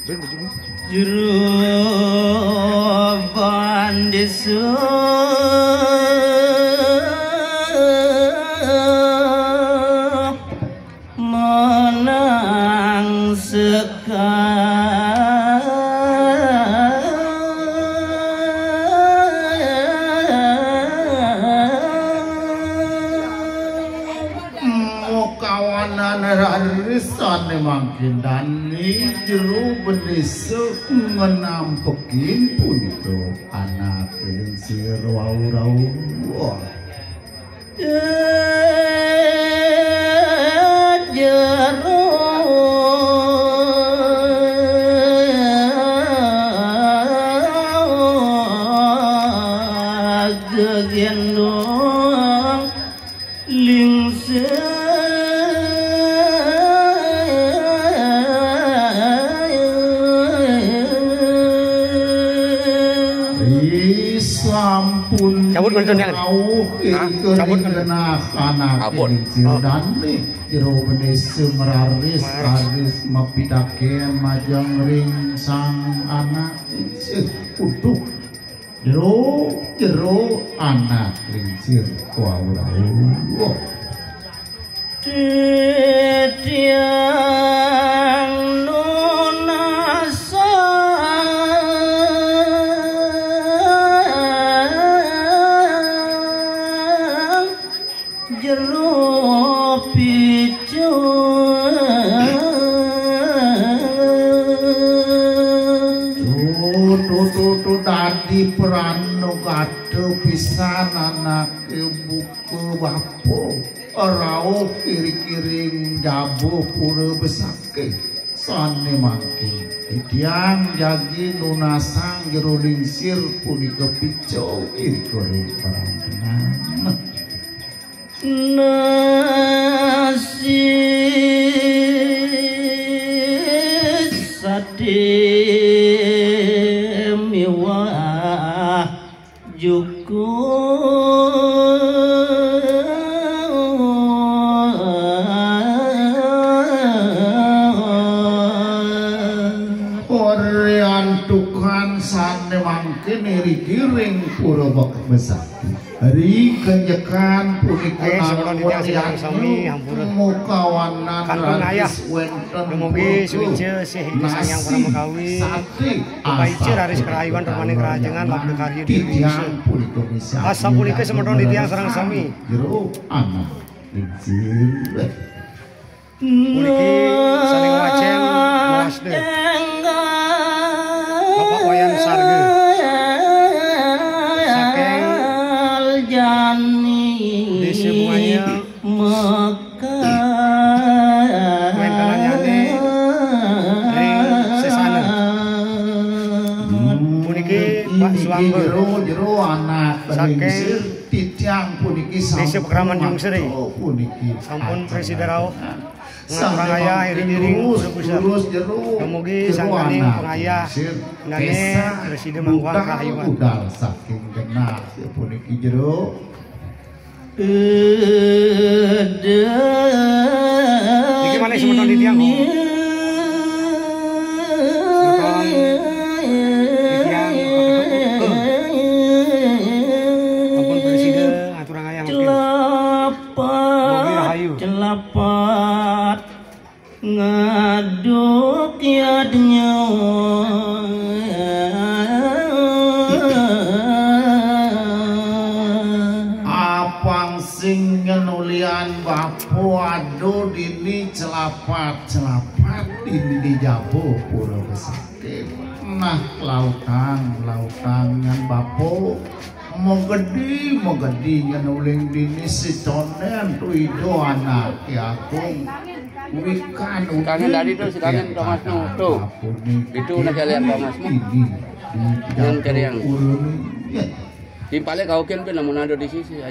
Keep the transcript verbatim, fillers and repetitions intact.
Jero bandisa menang sekar. Mokawanan raris sané mangkin dané jero bendésa ngenampekin punika anak lingsir wau rauh. Jero gegendong lingsir. Ih, sampun. Cabut, Guntur, jangan. Jauh. Hah? Itu cabut, Guntur. Anak-anak. Cabut. Lingsir. Oh. Dan nih, jero bendésa meraris, meraris. Raris mapitaken majeng ring sang anak lingsir. Utuh. Jero, jero anak lingsir wau rauh. Titiang nunasang jero picu. Tuh, tuh, tuh, tuh, dadi pranogata pisan anaké buka bapa. Rauh iring-iring jaba pura besaka. Sané mangkin titiang jagi nunasang jero lingsir punika picu irika ring parantenan. Nasi saté miwah juku. Ori antukan sané mangkin iriki ring pura bek besakti. Ri kenjekan punika. Nggih, semeton titiang sareng sami, hampura. Mukawanan kantun ayah. Raris wénten dumugi punika. Suica sih Ida Sang Hyang Parama Kawi. Nasi saté. Paica raris karayuan remaning karahajengan labda karya diri. Titiang punika misalnya. Asapunika semeton titiang sareng sami. Jero anak lingsir. Puniki sané ngwacén mawasta Bapak Wayan Sarga saking Désa Bungaya, wéntenannyané ring sesana. Puniki Pak Suwamba. Jero, jero anak saking lingsir, titiang puniki Désa Pakraman Jungsri. Puniki sampun prasida rauh. Ngaturang ayah iring-iring terus, terus jero. Dumugi sangkaning pangayah dané prasida mangkuhang karahayuan. Budal saking genah puniki jero. Niki malih semeton titiang, Bu. Semeton titiang, ampun prasida ngaturang ayah mangkin. Mugi rahayu. Celapat ngaduk yadnya. Apang sing ngenulian bapa ada dini celapat-celapat dini di jaba pura besakit. Nah, lautang, lautang ngan bapa. Magedi, magedi nyen uling dini si Tonden tu ido anak ki agung. Wikan. Sikangen dadi tu, sikangen Thomas nu. Tu. Itu nak kalian Thomas nu. Ini di. Yang kalian. Timpale kau kin pin lamun ada di sisi aja.